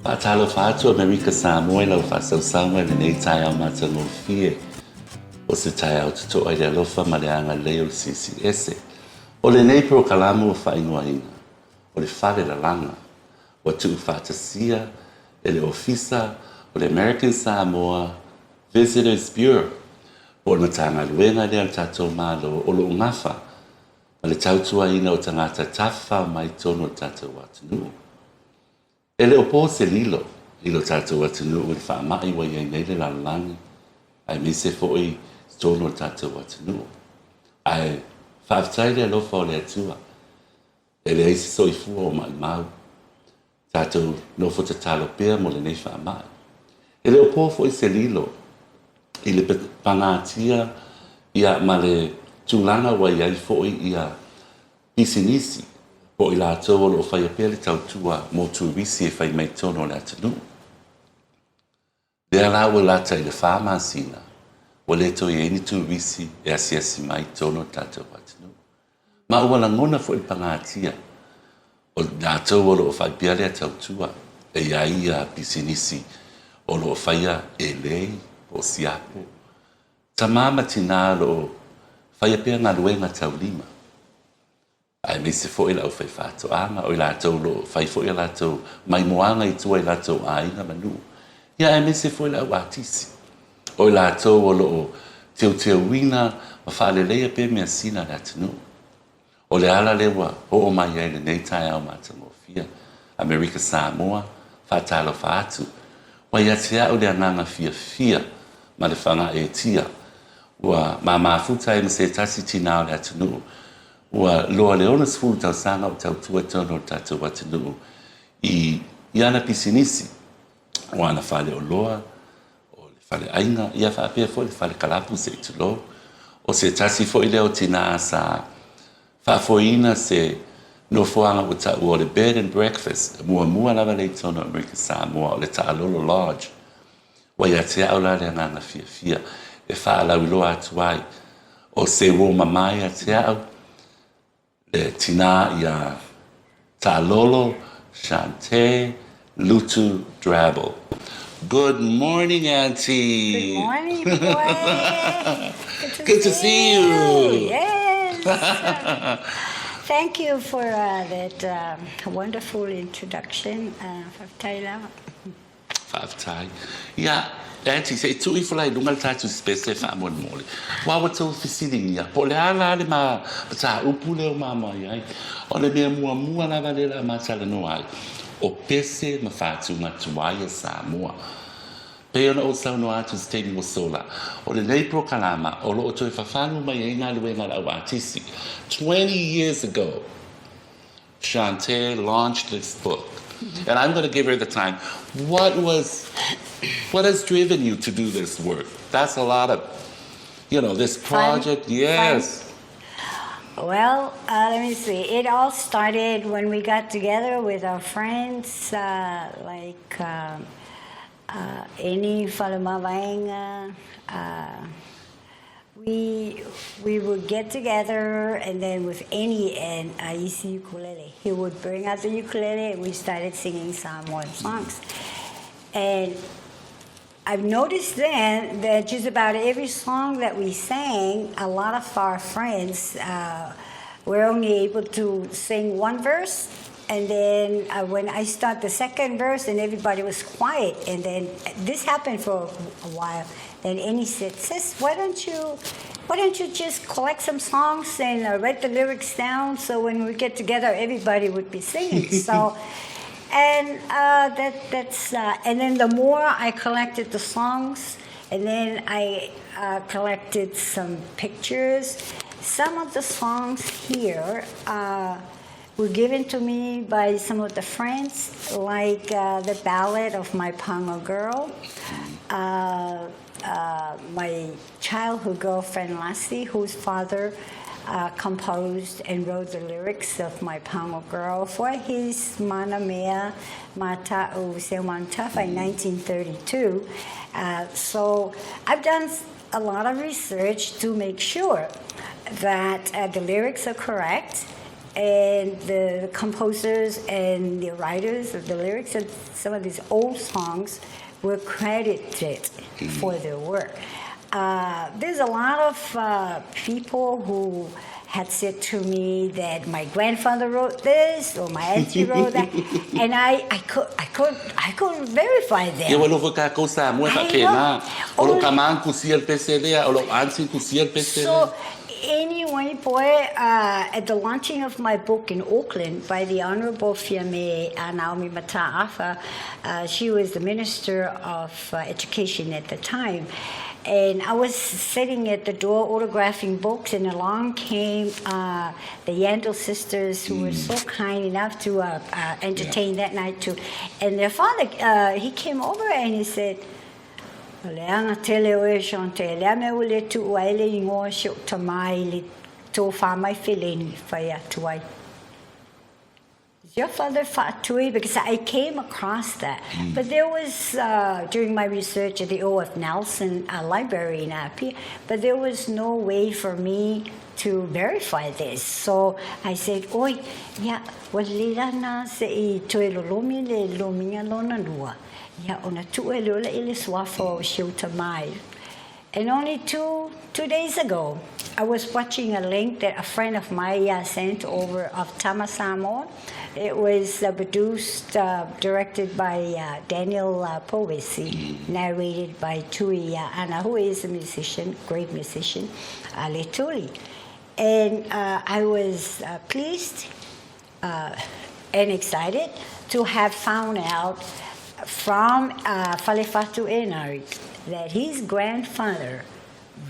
Faatalofa atu Amerika Samoa i lau faasausauga i lenei taeao matagofie o se taeao totoa i le alofa ma le agalelei o le Silisili Ese. O lenei polokalame ua faaigoaina o le Fale Lalaga ua tuufaatasia e le Ofisa o le American Samoa Visitors Bureau po o le Matagaluega lea a le tatou Malo o lo o gafa ma le tautuaina o tagata tafafao mai totonu o le tatou atunuu. E le o po se lilo i lo tatou atunuu i le faamai ua i ai nei le lalolagi aemaise foi i totonu o le tatou atunuu. Ae faafetai i le alofa o le Atua, e leai se soifua o maumau. Tatou nofo tatalo pea mo lenei faamai. E le o po foi se lilo i le pagatia ia ma le tulaga ua i ai foi ia pisinisi po o i latou o lo o faia pea le tautua mo turisi e fai mai totonu o le atunuu. Lea la ua lata i le 4 masina ua le toe i ai ni turisi e asiasi mai totonu o le tatou atunuu. Ma ua lagona foi le pagatia o latou o lo o fai pea lea tautua e i ai ia pisinisi o lo o faia elei po o siapo. Tama ma tinā o lo o faia pea galuega taulima aemaise foi le aufaifaatoaga o i latou o lo o fai foi a latou maimoaga i tua i latou aiga ma nuu. Ia aemaise foi le au atisi o i latou o lo o teuteuina ma faaleleia pea measina a le atunuu. O le ala lea ua oo mai ai lenei taeao matagofie. Amerika Samoa, faatalofa atu. Ua ia te au le agaga fiafia ma le fagaetia ua ma mafuta ai ma se tasi tinā o le atunuu ua loa le 60 tausaga o tautua i totonu o le tatou atunuu i ana pisinisi, o ana faleoloa, o le faleaiga, ia faapea foi le fale kalapu se i tulou. O se tasi foi lea o tinā sa faafoeina se nofoaga ua taua o le bed and breakfast muamua lava lea i totonu o Amerika Samoa o le Taalolo Lodge. Ua ia te au la le agaga fiafia e faalauiloa atu ai o se uo mama ia te au le tinā iā Taalolo Chantay Lutu Drabble. Good morning, Auntie. Good morning, boy. Good to, Good to see you. Yes. Thank you for that wonderful introduction, Taylor. Faafetai. Ia, Auntie, se i tuu ifo la i luga le tatou pese faamolemole. Ua ua tou fesiligia, po o le a la le mataupu lea ua ma mai ai. O le mea muamua lava lea o le a ma talanoa ai, o pese ma fatuga tuai a Samoa. Pei ona ou saunoa atu i se taimi ua sola, o lenei polokalama o lo o toe fafagu mai ai galuega a le au atisi. 20 years ago, Chantay launched this book. And I'm going to give her the time. What has driven you to do this work? That's a lot of this project. Yes. Well, let me see. It all started when we got together with our friends, like Eni Faleomavaega. We would get together, and then with Eni and isi ukulele, he would bring out the ukulele, and we started singing Samoan songs. And I've noticed then that just about every song that we sang, a lot of our friends were only able to sing one verse. And then when I start the second verse, and everybody was quiet. And then this happened for a while. Then Eni said, "Sis, why don't you just collect some songs and write the lyrics down so when we get together, everybody would be singing." So. And and then the more I collected the songs, and then I collected some pictures. Some of the songs here were given to me by some of the friends, like the Ballad of My Pago Girl, my childhood girlfriend Lassie, whose father composed and wrote the lyrics of My Pago Girl for his manamea Mata'u Seumanutafa in 1932. So I've done a lot of research to make sure that the lyrics are correct. And the composers and the writers of the lyrics of some of these old songs were credited for their work. There's a lot of people who had said to me that my grandfather wrote this or my auntie wrote that, and I couldn't verify Ia them. ua lova kākou Samoa e I faapena. know. O lou Only- tama kusia le pese lea, o lou aunty kusia le pese lea. So anyway, boy, at the launching of my book in Auckland by the Honorable Fiame Naomi Mata'afa, she was the Minister of Education at the time. And I was sitting at the door autographing books, and along came the Yandel sisters, who were so kind enough to entertain that night too. And their father, he came over and he said, O le aga tele oe Chantelle, le a mea ua le tuu ai le igoa o si ou tama i le tofa mai feleni i fai atu ai. Is your father Faatui? Because I came across that. But there was, during my research at the O.F. Nelson Library in Apia, but there was no way for me to verify this. So I said, Oi, ia, ua lelei la na se i toe lolomi le lomiga lona lua. Ia, ona tuu ai lea i le suafa o si ou tama ai. And only 2 days ago, I was watching a link that a friend of mine sent over of Tama Samoa. It was produced, directed by Daniel Pouesi, narrated by Tui Ana, who is a musician, great musician, Letuli. And I was pleased and excited to have found out from Falefatu Enari that his grandfather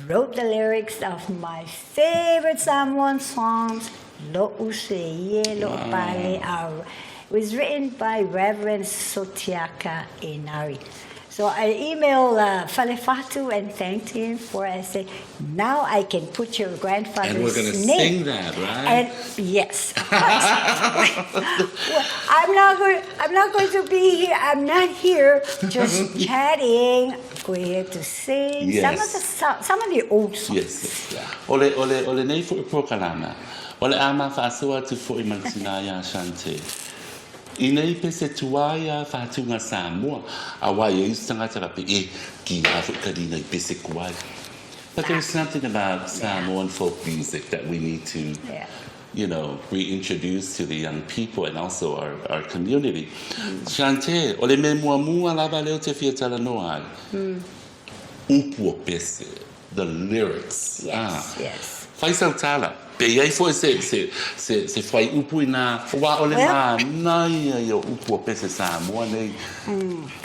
wrote the lyrics of my favorite Samoan songs, Lo'u Se Ie Lo'u Pale Au. It was written by Reverend Sotiaka Enari. So I emailed Falefatu and thanked him for it. I said, now I can put your grandfather's And we're gonna name. sing that, right? And yes, of course. Well, I'm not going to be here. I'm not here just chatting. We're here to sing some of the some of the old songs. Yes. O lenei fo'i polokalama, o le a ma faasoa atu fo'i ma le tinā iā Chante. I nei pese tuai a faatuga Samoa, auā e i ai se tagata faapea, E, ki a fo'i ka lina i pese kuai. But there is something about Samoan folk music that we need to reintroduce to the young people and also our community. Chante, o le mea muamua lava lea ou te fia talanoa ai, upu o pese, the lyrics. Yes, yes. Fai sau tala, pe i ai foi se fuaiupu inā, aua o le Well- manaia ia o upu o pese Samoa nei.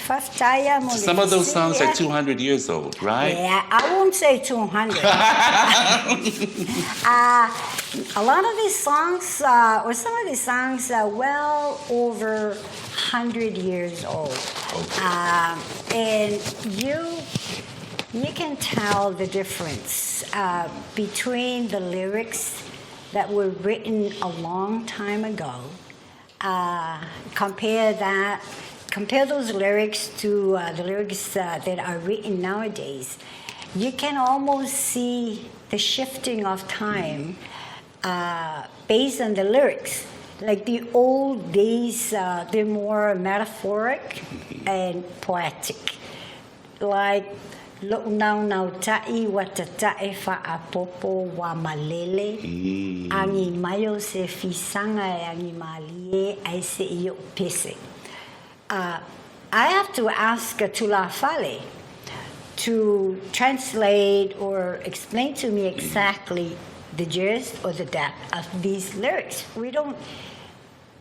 Faafetai mo le Some of those songs are fesili. 200 years old, right? Yeah, I won't say 200. A lot of these songs, or some of these songs, are well over 100 years old. And you can tell the difference between the lyrics that were written a long time ago. Compare those lyrics to the lyrics that are written nowadays. You can almost see the shifting of time based on the lyrics. Like the old days, they're more metaphoric and poetic. Like Lo'u naunau ta'i ua tatae faapopo ua malele, agi mai o se fisaga e agi mālie ai se'i o'u pese. I have to ask Tulafale to translate or explain to me exactly the gist or the depth of these lyrics. We don't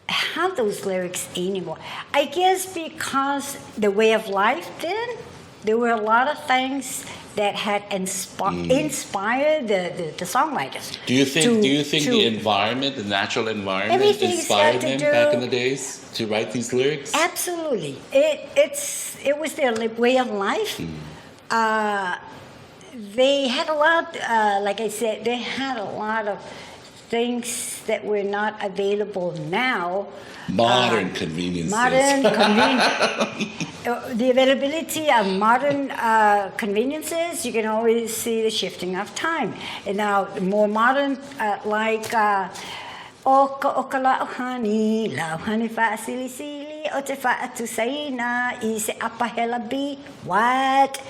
have those lyrics anymore. I guess because the way of life then, there were a lot of things that had inspired the songwriters. Do you think the environment, the natural environment, Everything's got inspired to them do- back in the days to write these lyrics? Absolutely. It was their way of life. They had a lot, like I said, they had a lot of things that were not available now. Modern conveniences. Modern convenience. The availability of modern conveniences, you can always see the shifting of time. And now, more modern, like Oka oka lauhani, lauhani faasilisili o te faatusaina i se apahela B. What?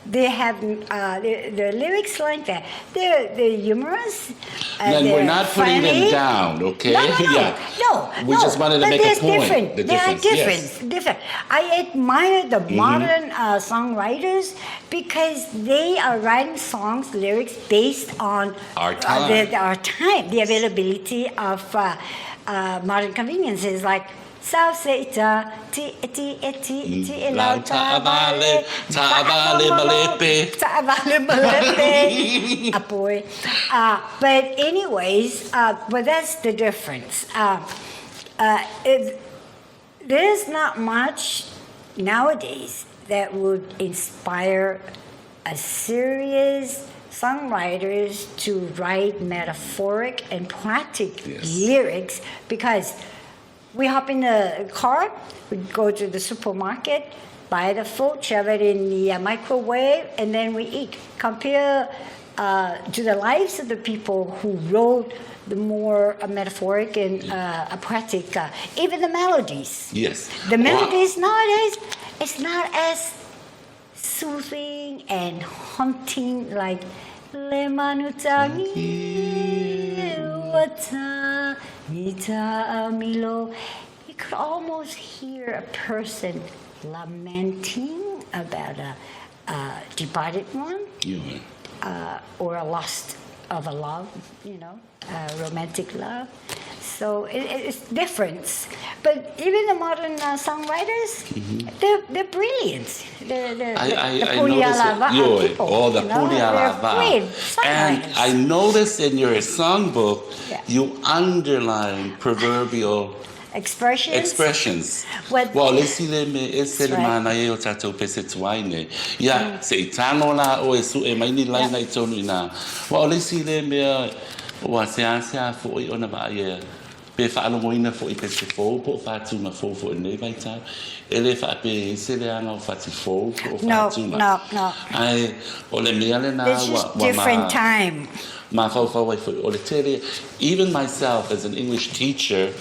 They have the, the lyrics like that. They're, they're humorous. And we're not putting them down, okay? No, no, no. Yeah. No, We no, just wanted to but make a there's point. Different. The There are difference, yes. different. Different. I admire the modern songwriters because they are writing songs, lyrics based on Our time. our time, the availability of modern conveniences like South Seta, Ti Ti Ti Ti Lau ta'avale, ta'avale malepe. Ta'avale malepe. A boy. But anyways, but that's the difference. There's not much nowadays that would inspire a serious songwriters to write metaphoric and poetic lyrics, because we hop in the car, we go to the supermarket, buy the food, shove it in the microwave, and then we eat. Compare to the lives of the people who wrote the more metaphoric and poetic, even the melodies. The melodies nowadays, it's not as soothing and haunting like Le Manutangi Wata Nita Milo. You could almost hear a person lamenting about a departed one, or a lost of a love, romantic love. So it's different. But even the modern songwriters, they're brilliant. They're the I Puni noticed Alava it. Yo, people, oh, the you know? Puni They're Alava. great And songwriters. I noticed in your songbook, you underline proverbial expressions. Expressions. What Well, le si le me e se le That's right. mana e o tatou pese tuai nei. Ia, se i tango la o e su e mai ni lai nei tonu ina. Well, le si le mea ua se a se a fo i ona va ia. Pe whaalongoina fo i pese fou, po whātuna fou fo i nei vai tau. E le wha pe se le anga o whati fou po o No, whātuna. no, no. Ai, o le mea le nā It's just wa different ma time. Ma whau whau ai fo, o le tere, even myself as an English teacher,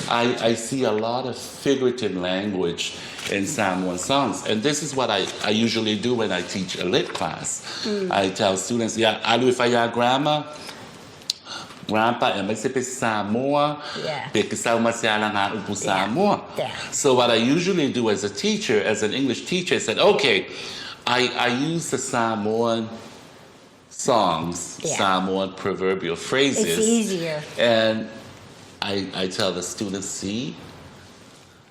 I see a lot of figurative language in Samoan songs. And this is what I usually do when I teach a lit class. I tell students, yeah, alu e whai a grandma, grandpa, e mai se pe Samoa, pe ke sau ma se ala ngā upu Samoa. So what I usually do as a teacher, as an English teacher, I said, okay, I use the Samoan songs, Samoan proverbial phrases. It's easier. And I tell the students, see,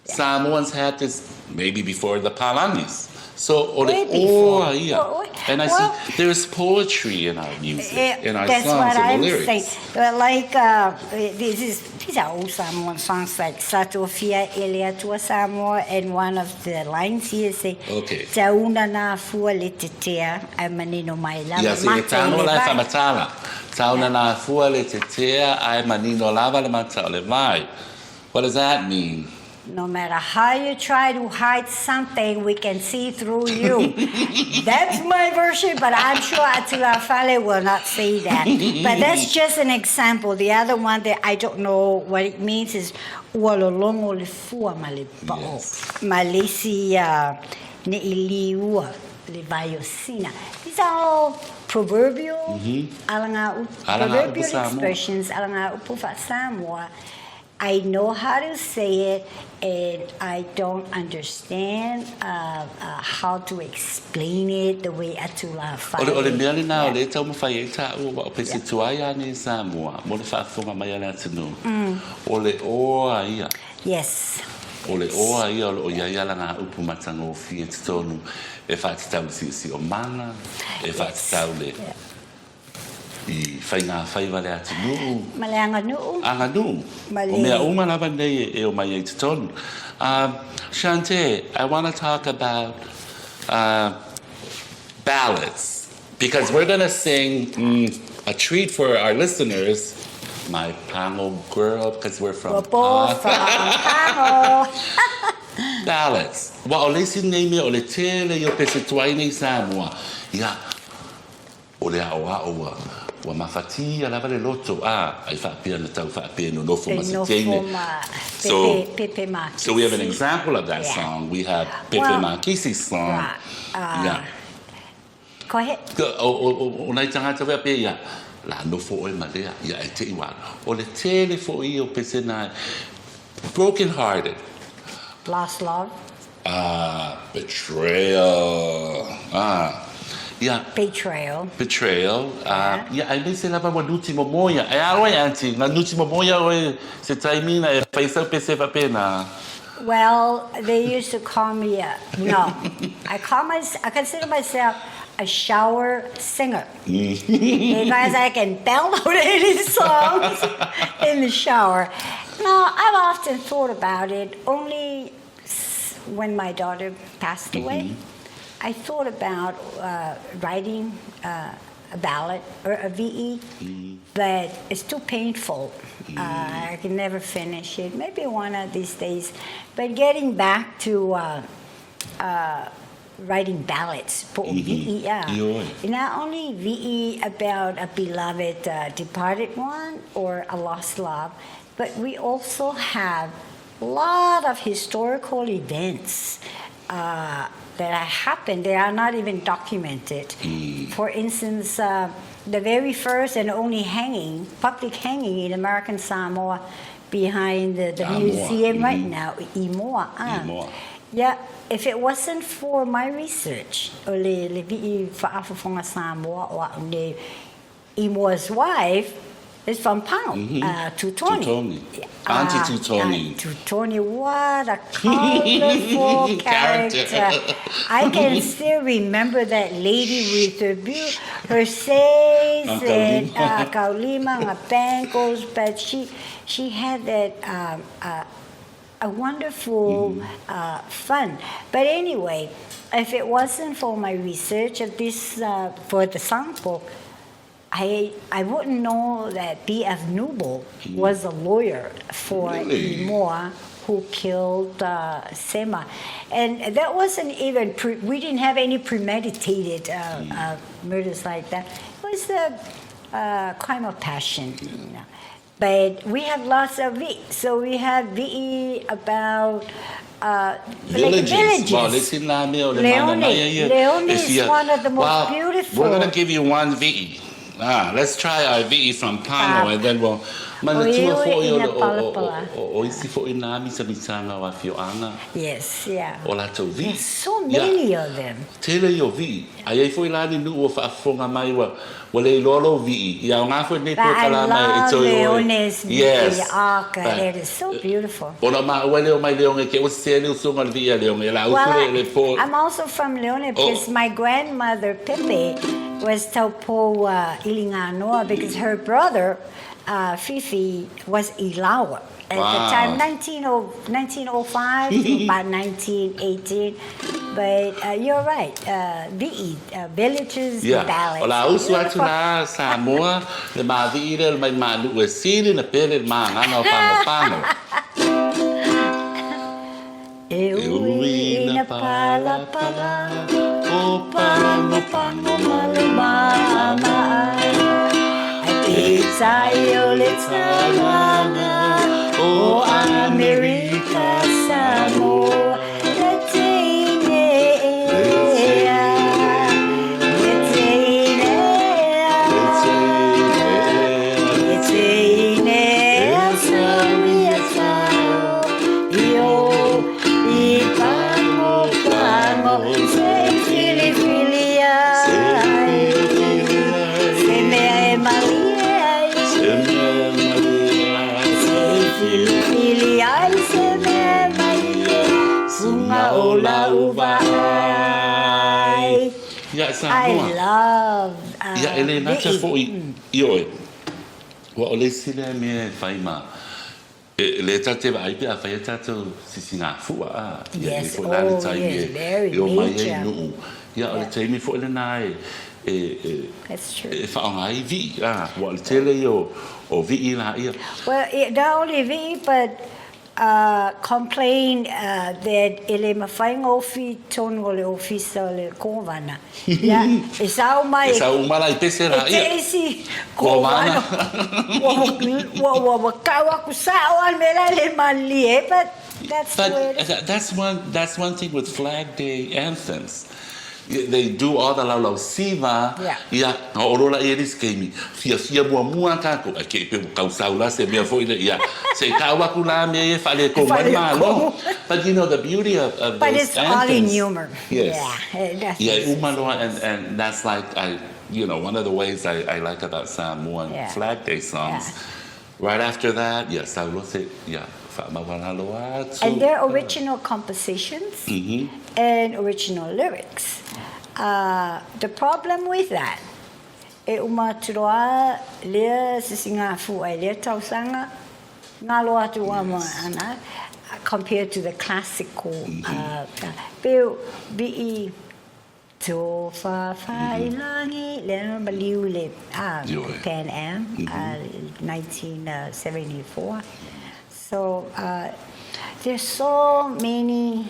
Samoans had this maybe before the Palangis. So, o le Way before. oa ia. Oh, oh, And I well, see there's poetry in our music, in our that's songs, what in the I'm lyrics. saying. But like, these are old Samoan songs like Satofia Elia Tua Samoa, and one of the lines here say, Tauna na fua le tetea, ai manino mai lava Ia, se e mata i tano le la e vai. whamatala. Tauna na fua le tetea, ai manino lava le mata o le vai. What does that mean? No matter how you try to hide something, we can see through you. That's my version, but I'm sure Atula Fale will not say that. But that's just an example. The other one that I don't know what it means is ua lolongo le fua ma le pa'o. Ma le isi, ne i li ua le vai o sina. These are all proverbial, alanga u, Alanga upu proverbial Samoa. expressions, alanga upu fa Samoa. I know how to say it, and I don't understand how to explain it the way Atula O le, o le Fale. mea lena o le taumafai ai tāua wa o pese tuai ane i Samoa, mo le whaafonga mai a le atunuu. O le oa ia. O le oa ia o lo o iai ala ngā upu matangofie totonu e whaatatau le si'osi'o o mana, e whaatatau le i whai ngā whaiva le atunuu. Ma le aganuu. Aganuu. Ma O le mea uma lava nei e o mai ai totonu. Chantay, I want to talk about ballads, because we're going to sing a treat for our listeners, My Pago Girl, because we're from We're both Pago. from Pago. Ballads. Wa o le isi nei mea o le tele i o pese tuai nei Samoa. Ia, o le ao ao ua. ua mafatia lava le loto, a, ai faapea na tau faapea e nonofo E ma se nofo teine. ma So, Pepe, Pepe Makisi. so we have an example of that Yeah. song. We have Pepe Well, Makisi's song. Right. Yeah. Go ahead. O, o, o, o nai tagata faapea ia, la nofo oe ma lea, ia e te i wā. O le tele foi ia o pese na, broken hearted. Lost love. Ah, betrayal. Ah, ia. Betrayal. Betrayal. Ah, ia, aemaise lava ua nuti momoia. E a oe, aunty, na nuti momoia oe se taimi na e fai sau pese faapena. Well, they used to call me a, no. I call my, I consider myself a shower singer. Because I can belt out any songs in the shower. No, I've often thought about it. Only when my daughter passed away, I thought about writing a ballad or a VE, but it's too painful. I can never finish it. Maybe one of these days. But getting back to writing ballads for VE, yeah. Ioe. Not only VE about a beloved departed one or a lost love, but we also have a lot of historical events that happened. They are not even documented. For instance, the very first and only hanging, public hanging in American Samoa behind the Samoa. museum right now, Imoa. Imoa. Yeah, if it wasn't for my research, o le, le vi'i fa'afofoga Samoa o a'u nei, Imoa's wife is from Pago, Tutoni. Tutoni. Auntie Tutoni. Tutoni, what a colorful Character. character. I can still remember that lady with her her says Ang and kaulima. kaulima, nga bangles, but she had that a wonderful fun. But anyway, if it wasn't for my research of this, for the songbook, I wouldn't know that B.F. Newble was a lawyer for Really? Imoa who killed Sema. And that wasn't even, we didn't have any premeditated murders like that. It was a crime of passion. You know. But we have lots of V. So we have VE about Villages. like villages. Well, listen, la mea o le Leone. mana mai ia. Leone E is fia- one of the most Well, beautiful. We're going to give you one VE. Ah, let's try our VE from Pago Ah. and then we'll... O Manatua ioi foi o, ina o, o, palapala. o, o isi foi nā misamisanga o afioaga Yes, yeah. o latou VE. There's so many of them. Tele ia o VE. Ai ai foi la ni nuu o faafofoga mai ua, ua le iloa lou VE. Ia aoga foi lenei But I polokalama e love toe o e. Leone's Yes. Oh, God, But- it is so beautiful. Ona maua lea o mai Leone ke o se le usoga o le VE a Leone. La usu Well, le, le po. I'm also from Leone because Oh. my grandmother, Pepe, was Taupo Iliganoa because her brother, Fifi, was Ilawa. At the Wow. time, 1905 to about 1918. But you're right, VE, villages, Ia. ballads. O la usu atu Beautiful. la Samoa, le mavi'i lea o le mai manu'u e sili na pele le magana o Pagopago. E E ui ui ina na palapala, palapala, o o pagopago ma le maama'a. Ai peitai o le tauaga o Amerika Samoa, le teine ea, le teine ea, le teine ea sauia tau, i o i Pagopago, se filifili ai, se mea e malie ai, se filifili ai, se mea e malie, fuga o lau vaai. Ia I Samoa. love Ia e le gata Vi'i. foi ioe. Ua o le isi lea mea e fai ma e le tatou te vaai pe a fai a tatou sisigafua a ia e Yes, foi la le oh taimi yes, e very e omai ai major. nuu. Ia o le Yeah. taimi foi lena e e e That's true. e faaaoga ai vi'i a ua o le tele ia o o vi'i laia. Well, it, not only Vi'i, but Complain that e le mafai ona ofi i totonu o le ofisa o le Kovana. Ia, e sao mai. E sao uma la i pese la, ia. E te isi Kovana. Ua, ua, ua tau aku sao a le mea la e le malilie ai, but that's the way it is. But that's one, that's one thing with Flag Day anthems. They do all the laulau siva, ia, na oo loa la i ai le isi taimi, fiafia muamua tatou, ai te i pei ua tausau la se mea foi lea, ia, se i tau atu la mea ia e faaletonu ai le Malo. But you know the beauty of, of But those it's all in anthems, humor. yes, Yeah, ia, e uma loa, and, and that's like, I, you know, one of the ways I, I like about Samoan Flag Day songs, right after that, ia, sau loa se, ia, faamaualalo atu. And they're original compositions and original lyrics. The problem with that, e uma atu loa lea sisigafua i lea tausaga, galo atu lava ana compared to the classical, pe vii Tofa i lagi, lea na maliu i le Pan Am 1974. So there's so many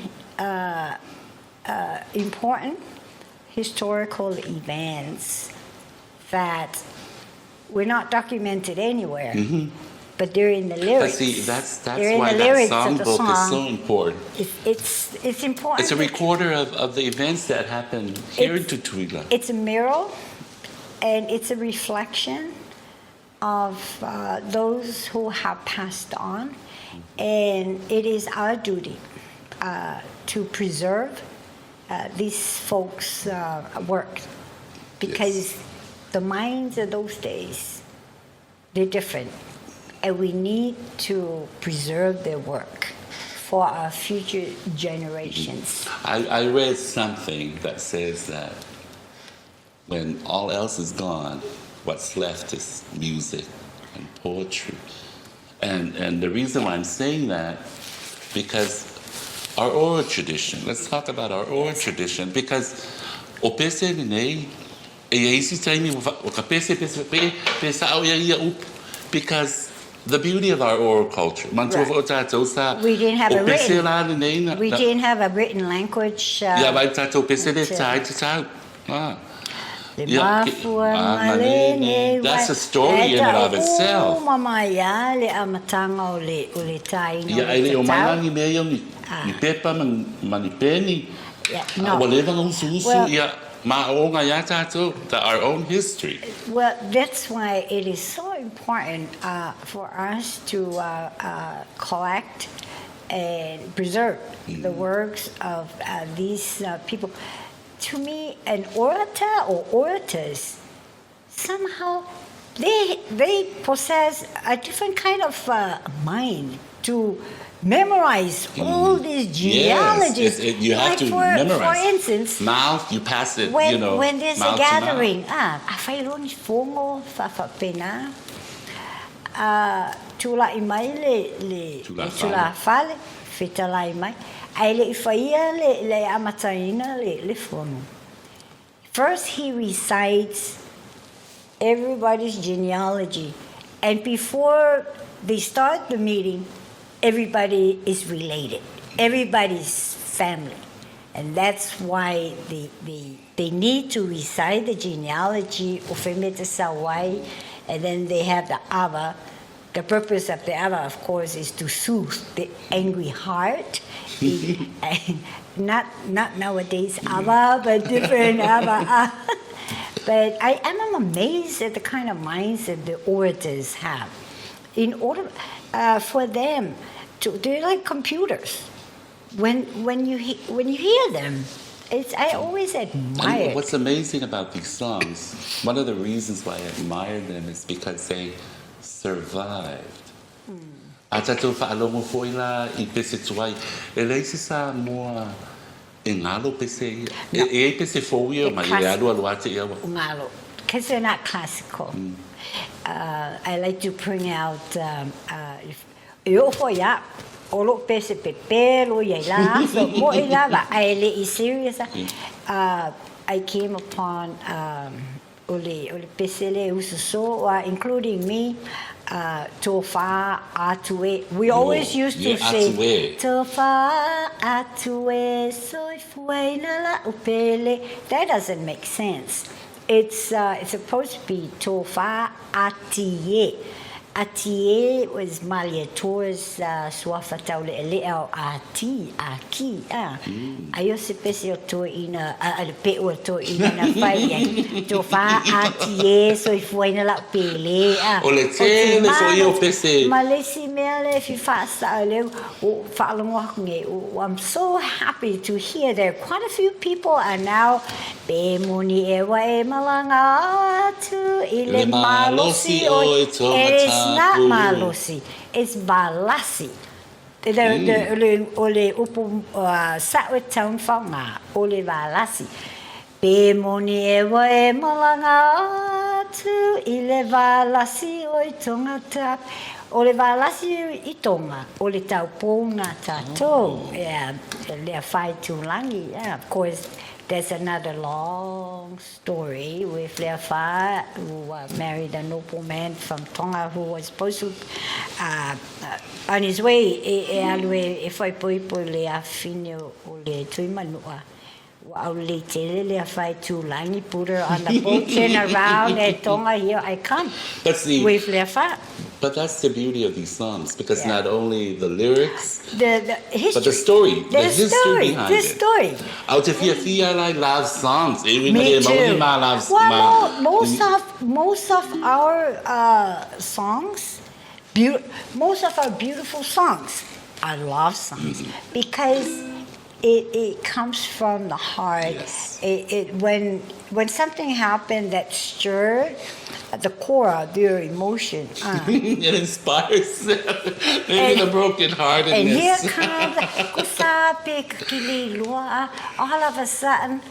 important historical events that were not documented anywhere, but they're in the lyrics. But see, that's, that's They're in why the that lyrics of the songbook is so song. important. It's important. It's a recorder of the events that happened here in Tutuila. It's a mirror, and it's a reflection of those who have passed on, and it is our duty to preserve these folks' work, because the minds of those days, they're different, and we need to preserve their work for our future generations. I read something that says that when all else is gone, what's left is music and poetry. And the reason why I'm saying that, because our oral tradition, let's talk about our oral tradition, because o pese lenei, e i ai isi taimi ua o ka pese, pese, pe, pe sa'o ia ia upu, because the beauty of our oral culture, manatua foi o tatou sa, We didn't have o a pese written, la lenei na, we na, didn't have a written language. ia vai tatou pese le tai te tau. Ah. Le Ia, ke, mafua ma ma lenei lenei. That's a story in and of itself. Uma mai a le amataga o le, o le taina o Ia, le e le o mai tatau. la ni mea ia o ni, ni pepa ma, ma ni peni. Yeah, A no. ua leva ona usuusu, Well, ia, ma oga iā tatou, the, our own history. Well, that's why it is so important for us to collect and preserve the works of these people. To me, an orator or orators, somehow they possess a different kind of mind to memorize all these Yes, genealogies. it, you have Like to for memorize. instance, Mouth, you pass it, when you know, when there's a mouth to mouth. gathering, ah, afai loa ni fogo faafapena, tulai mai le le Tulafale. tulafale, fetalai mai, ae le i faia le le amataina le le fono. First he recites everybody's genealogy, and before they start the meeting, everybody is related. Everybody's family. And that's why they, they, they need to recite the genealogy of Femeta Sawai, and then they have the Ava. The purpose of the Ava, of course, is to soothe the angry heart. And not nowadays Ava, but different Ava. But I am amazed at the kind of minds that the orators have. In order for them to, they're like computers. When you hear them, it's, I always admire. And what's amazing about these songs, one of the reasons why I admire them is because they survived. A tatou faalogo foi la i pese tuai, e leai se Samoa e galo pese ia. E, e ai pese fou ia mai, e alualu ate ia ua. Galo, because they're not classical. I like to bring out, if, e oo foi a, o lou pese pepelo ia i la aso, mo'i lava, ae le i serious. I came upon o le o le pese lea e usoso, including me, tofa atu e. We always used to say, tofa atu e, soifuaina la'u pele. That doesn't make sense. It's it's supposed to be tofa atie. Atie was Malietoa's suafa taule'ale'a o Ati, Aki, a. Ai o se pese o toeaina, a le pe'u a toeaina na fai i ai, tofa atie soifuaina la'u pele, a. O le tele foi ia o pese. Ma le isi mea lea e fia faasa'o lea ua ou faalogo aku nei, I'm so happy to hear that quite a few people are now Pe moni e ua e malaga atu i le malosi o It is not malosi, it's valasi. O le upu sa'o e tatau ona faaaoga, o le valasi. Pe moni e ua e malaga atu i le valasi o i Tonga O le valasi i Tonga, o le taupou na tatou, lea faitulagi, of course There's another long story with Leafa, who married a noble man from Tonga who was supposed to, on his way e alu e faaipoipo i le afafine o le Tuimanua, ua aulelei tele Leafa i Tūlangi, put her on the boat, turn around and Tonga, here I come But see, with Leafa. But that's the beauty of these songs because not only the lyrics, The, the history. But the story, the, the history story, behind the it. story. Ou te fiafia la i love songs. E uiga Me le mauli too. ma love Well, ma. most of most of our songs, most of our beautiful songs are love songs because it, it comes from the heart. Yes. It, it when when something happened that stirred the core of your emotion. It inspires maybe the broken And here heartedness. comes kusape kakililoa, all of a sudden,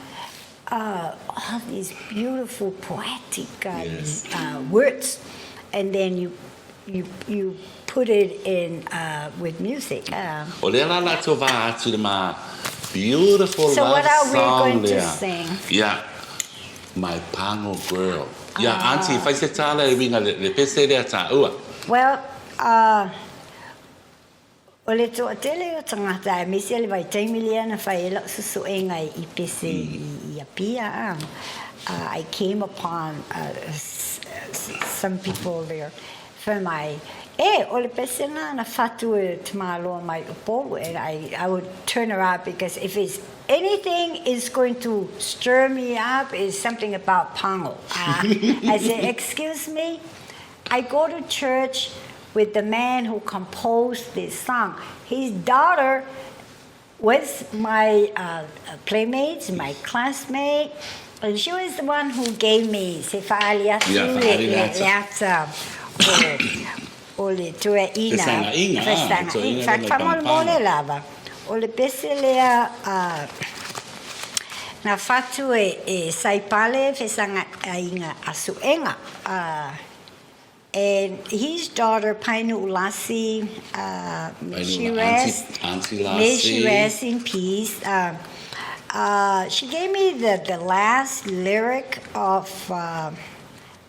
all these beautiful poetic Yes. words, and then you you you put it in with music. O lea la latou va atu le ma beautiful So love what are we song going to lea. sing? Yeah. My Pango Girl. Yeah, auntie, fai se tala e uiga le pese lea taua. Well, o le toatele o tagata aemaise le vaitaimi lea na fai ai lau susuega i pese i Apia, I came upon some people there fai mai, E, o le pese lena na fatu e Tamaloa mai Upolu and I would turn around because if it's anything is going to stir me up is something about Pango. I say, excuse me, I go to church with the man who composed this song. His daughter was my playmate, my classmate, and she was the one who gave me se fa'ali atu Ia, fa'ali le ata. le ata o, o le tueaina. Fesagaiga, ah, Fesagaiga. tueaina lea mai Fa'amolemole Pampanga. lava, o le pese lea na fatu e Saipale Fesagaiga a Suega. And his daughter Painu'ulasi, may she Painu'ula, rest, Auntie, Auntie may she Lasi. rest in peace. She gave me the, the last lyric of,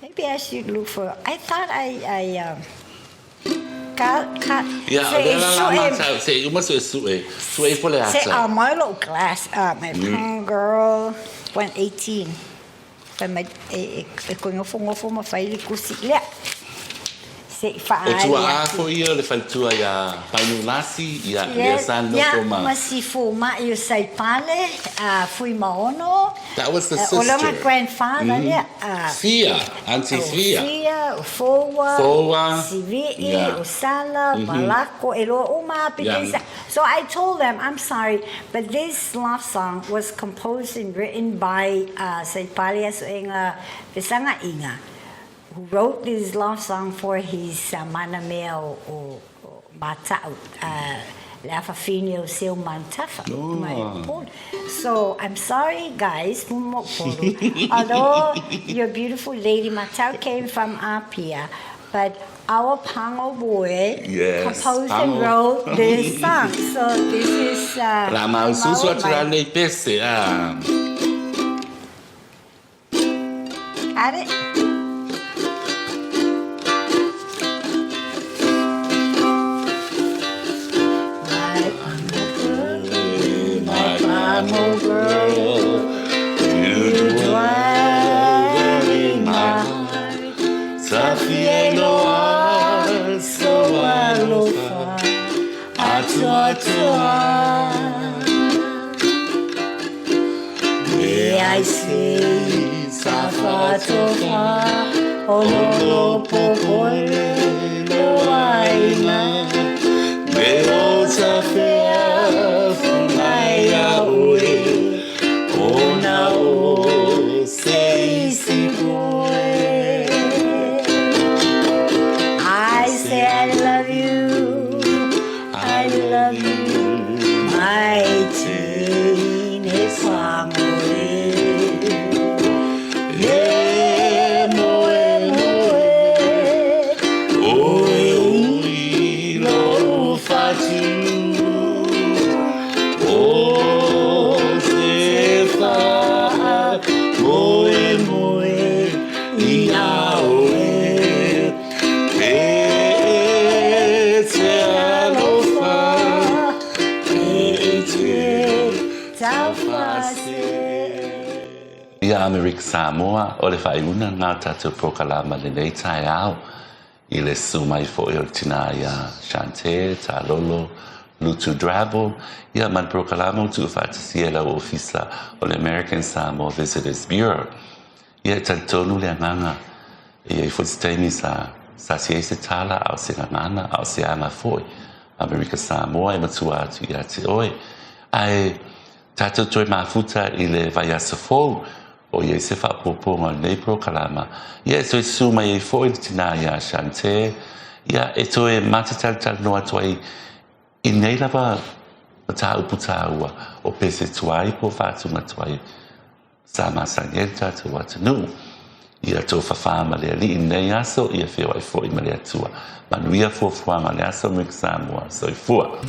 maybe I should look for, I thought I, I ka, ka, Ia, se o lea e la la su'e, matau, se i uma sue sue, sue ifo le se ata. a mai lo'u glass, my mm. girl went 18. Fai mai e, e, e koe ngofongofo ma fai le kusi lea. Se i O whaali tua'a atu. foi ia o le faletua iā Painu'ulasi, ia lea Ia, sa ia nofo ma. ma si fomai o Saipale, a Fuimaono, That was the o lona sister. grandfather lea, a Fia, Auntie o Fia. Fia, o Foua, Foua, Sivi'i, yeah. o Sala, Malako, e loa uma a Yeah. pita. So I told them, I'm sorry, but this love song was composed and written by Saipale Asu'ega Fesagaiga, who wrote this love song for his manamea o, o, o Mata'u, le afafine o Seo Mantafa, mai Upolu. So I'm sorry, guys, mo Upolu, although your beautiful lady Mata'u came from Apia, but our Pango boy Yes, composed and Pango. wrote this song. So this is La maususu Mau atu mai. la nei pese, ah. Add it. My Pamo girl, you dwell in my heart. May I say I say I love you, I love you, my teine E moe moe, oe ui lou fatu, o te wha moe moe i a oe, e te alofa, e te taufase. Ia Amerika Samoa, o le faaiuga lena o le tatou polokalama i lenei taeao i le susu mai foi o le tina ia Chantelle Talolo Lutu Drabble, ia ma le polokalama ua tuufaatasia e lau Ofisa o le American Samoa Visitors Bureau. Ia e talitonu le agaga e i ai foi se taimi sa sasi ai se tala a o se gagana a o se aga foi Amerika Samoa e matua atu ia te oe. Ae tatou toe mafuta i le vaiaso fou o i ai se faaopoopoga o lenei polokalama, ia e toe susu mai ai foi le tina ia Chantelle, ia e toe matatalatalanoa atu ai i nei lava mataupu taua o pese tuai po o faatuga tuai sa masani ai le tatou atunuu. Ia tou fafā ma le Alii i lenei aso, ia feoai foi ma le Atua. Manuia fuafuaga o le aso, Amerika Samoa. Soifua.